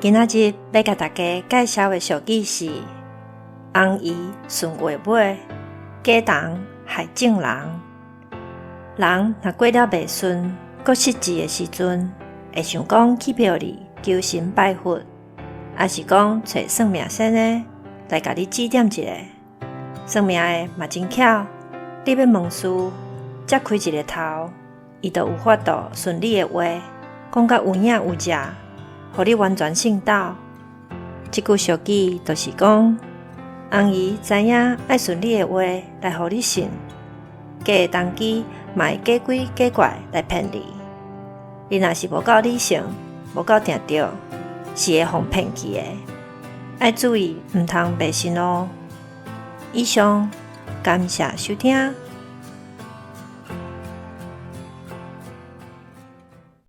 今仔日欲共大家介紹的俗語是：紅姨順話尾，假童害眾人。人若過了袂順，閣失志的時陣，會想講去廟裡求神拜佛，抑是講揣算命先生來共你指點一下。算命的嘛真巧，你欲問事，才開一个頭，伊就有法度順你的話，講甲有影有跡，予你完全信到。這句俗語就是講，紅姨知影愛順你的話來予你信，假的童乩嘛會假鬼假怪來騙你。你若是無夠理性，無夠定著，是會予騙去的。愛注意，毋通迷信哦。以上，感謝收聽。